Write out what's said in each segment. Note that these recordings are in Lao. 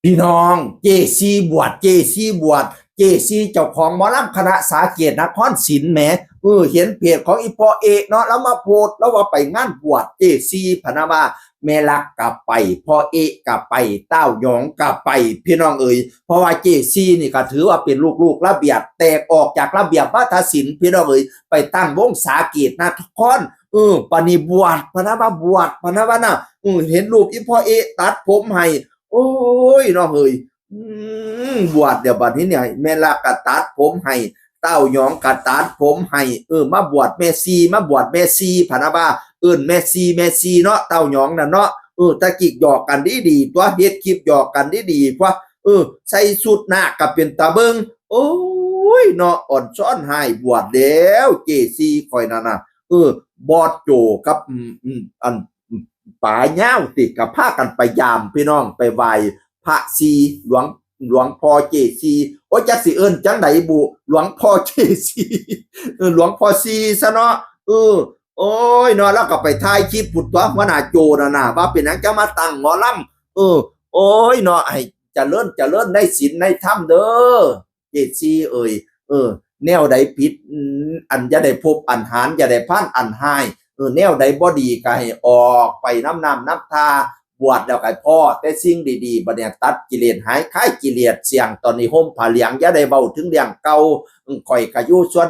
ພີ່ນ້ອງ ເຈຊີບວດ ເຈຊີບວດ ເຈຊີເຈົ້າຂອງໝໍລຳຄະນະສາເກດນະຄອນສິນແໝ. ເອີ ເຫັນເພຈຂອງອີ່ພໍ່ເອະເນາະ ລາວມາໂພສ ລາວວ່າໄປງານບວດເຈຊີ ພະນະວ່າ ແມ່ລັກກະໄປ ພໍ່ເອະກະໄປ ຕ້າວຫຍອງກະໄປ ພີ່ນ້ອງເອີຍ. ເພາະວ່າເຈຊີນີ້ກະຖືວ່າເປັນລູກໆລະບຽບ ແຕກອອກຈາກລະບຽບວາທະສິນ ພີ່ນ້ອງເອີຍ ໄປຕັ້ງວົງສາເກດນະຄອນ. ເອີ ບາດນີ້ບວດ ພະນະວ່າບວດ ພະນະວ່ານະ. ເອີ ເຫັນຮູບອີ່ພໍ່ເອະຕັດຜົມໃຫ້ ໂອ້ຍ ນ້ອງເອີຍ ອືມ ບວດແລ້ວບາດນີ້ນີ້ ແມ່ລັກກະຕັດຜົມໃຫ້ ຕ້າວຫຍອງກະຕັດຜົມໃຫ້ ເອີ ມາບວດແມ່ຊີ ມາບວດແມ່ຊີ ພະນະວ່າ ເອີ້ນແມ່ຊີ ແມ່ຊີເນາະ ຕ້າວຫຍອງນັ້ນເນາະ. ເອີ ຕະກີກຫຍອກກັນດີໆ ຕົວະ ເຮັດຄລິບຫຍອກກັນດີໆ ຕົວະ ເອີ ໃສ່ຊຸດນາກກະເປັນຕາເບິ່ງ. ໂອ້ຍ ເນາະ ອ່ອນຊ້ອນຮ້າຍ ບວດແລ້ວ ເຈຊີຂ້ອຍນັ້ນນະ. ເອີ ບອດໂຈກັບ ອືມ ອືມ ອັນ ປາຍາວຕິ ກະພາກັນໄປຢາມ ພີ່ນ້ອງ ໄປໄຫວ້ພະຊີ ຫຼວງ ຫຼວງພໍ່ເຈຊີ ໂອ້ຍ ຈັກຊິເອີ້ນຈັ່ງໃດບຸ ຫຼວງພໍ່ເຈຊີ ເອີ ຫຼວງພໍ່ຊີຊະເນາະ. ເອີ ໂອ້ຍ ເນາະ ລາວກະໄປຖ່າຍຄລິບພຸ້ນຕົວະ ຫົວໜ້າໂຈນັ້ນນະ ວ່າເປັນຫຍັງຈະມາຕັ້ງໝໍລຳ. ເອີ ໂອ້ຍ ເນາະ ໃຫ້ຈະເລີນ ຈະເລີນໃນສິນໃນທຳເດີ ເຈຊີເອີຍ. ເອີ ແນວໃດຜິດ ອືມ ອັນຢ່າໄດ້ພົບອັນຫານ ຢ່າໄດ້ພານອັນຮ້າຍ. ເອີ ແນວໃດບໍ່ດີກະໃຫ້ອອກໄປນຳນ້ຳນຳທ່າ ບວດແລ້ວກະພໍແຕ່ສິ່ງດີໆ ບັດນີ້ຕັດກິເລດ ຫາຍຄາຍກິເລດ ສ່ຽງຕອນນີ້ຫົ່ມຜ້າເຫຼືອງ ຢ່າໄດ້ເວົ້າເຖິງເລື່ອງເກົ່າ. ເອີ ຂ້ອຍກະຢູ່ສ່ວນ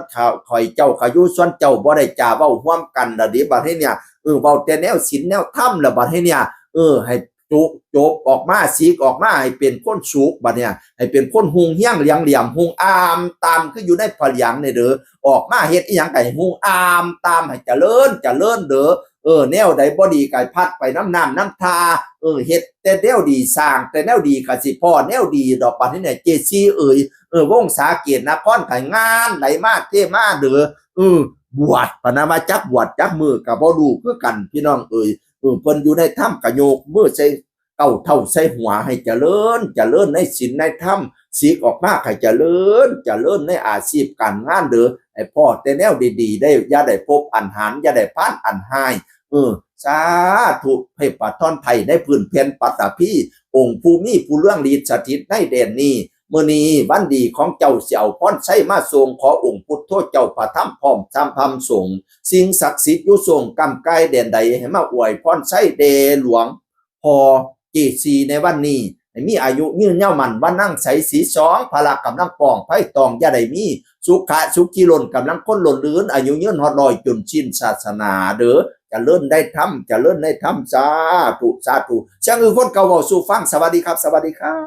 ຂ້ອຍ ເຈົ້າກະຢູ່ສ່ວນເຈົ້າ ບໍ່ໄດ້ຈາເວົ້າຮ່ວມກັນລະເດ ບັດນີ້. ເອີ ເວົ້າແຕ່ແນວສິນແນວທຳລະບັດນີ້. ເອີ ໃຫ້ ໂຈະ ຈົບອອກມາ ສີກອອກມາໃຫ້ເປັນຄົນສຸກ ບັດນີ້ໃຫ້ເປັນຄົນຮຸ່ງຮຽງ ຫຼຽງຫຼຽມຮຸ່ງອາມຕາມ ຄືຢູ່ໃນຜ້າເຫຼືອງນີ້ເດີ. ອອກມາເຮັດອີ່ຫຍັງກະໃຫ້ຮຸ່ງອາມຕາມ ໃຫ້ຈະເລີນ ຈະເລີນເດີ. ເອີ ແນວໃດບໍ່ດີກະພັດໄປນຳນ້ຳນຳທ່າ. ເອີ ເຮັດແຕ່ແນວດີ ສ້າງແຕ່ແນວດີກະຊິພໍ້ແນວດີດອກ ບັດນີ້ເຈຊີເອີຍ. ເອີ ວົງສາເກດນະຄອນ ໃຫ້ງານໄຫຼມາເທມາເດີ. ເອີ ບວດ ພະນະວ່າ ຈັກບວດຈັກມື້ກະບໍ່ຮູ້ຄືກັນ ພີ່ນ້ອງເອີຍ. ເອີ ເພິ່ນຢູ່ໃນທຳກະຍົກມືໃສ່ ເກົ້າເທົ່າໃສ່ຫົວ ໃຫ້ຈະເລີນ ຈະເລີນໃນສິນໃນທຳ ສີກອອກມາໃຫ້ຈະເລີນ ຈະເລີນໃນອາຊີບການງານເດີ. ໃຫ້ພໍ້ແຕ່ແນວດີໆ ໄດ້ ຢ່າໄດ້ພົບອັນຫານ ຢ່າໄດ້ພານອັນຮ້າຍ. ເອີ ສາທຸ ເທບປະທອນໄພໃນພື້ນແຜ່ນປະຖະພີ ອົງຜູ້ມີຜູ້ເລື່ອງລິດສະຖິດໃນແດນນີ້. ມື້ນີ້ວັນດີຂອງເຈົ້າ ຊິເອົາພອນໄຊມາສົ່ງ ຂໍອົງພຸດໂທເຈົ້າ ພະທຳພ້ອມ ສາມທຳສົງ ສິ່ງສັກສິດຢູ່ສົງກຳກາຍແດນໃດ ໃຫ້ມາອວຍພອນໄຊແດ່ຫຼວງ ພໍ່ເຈຊີໃນວັນນີ້ ໃຫ້ມີອາຍຸຍືນຍາວໝັ້ນວັນນາງໃສສີສອງ ພະລະກຳລັງປ້ອງໄພຕອງ ຢ່າໄດ້ມີສຸຂະສຸຂີລົ້ນກຳລັງຄົນລົ້ນລື່ນ ອາຍຸຍືນຮອດຮ້ອຍຈົນສິ້ນສາສະໜາເດີ. ຈະເລີນໃນທຳ ຈະເລີນໃນທຳ ສາທຸ ສາທຸ. ສຽງອຶ່ງຄົນເກົ່າເວົ້າສູ່ຟັງ ສະຫວັດດີຄັບ ສະຫວັດດີຄັບ.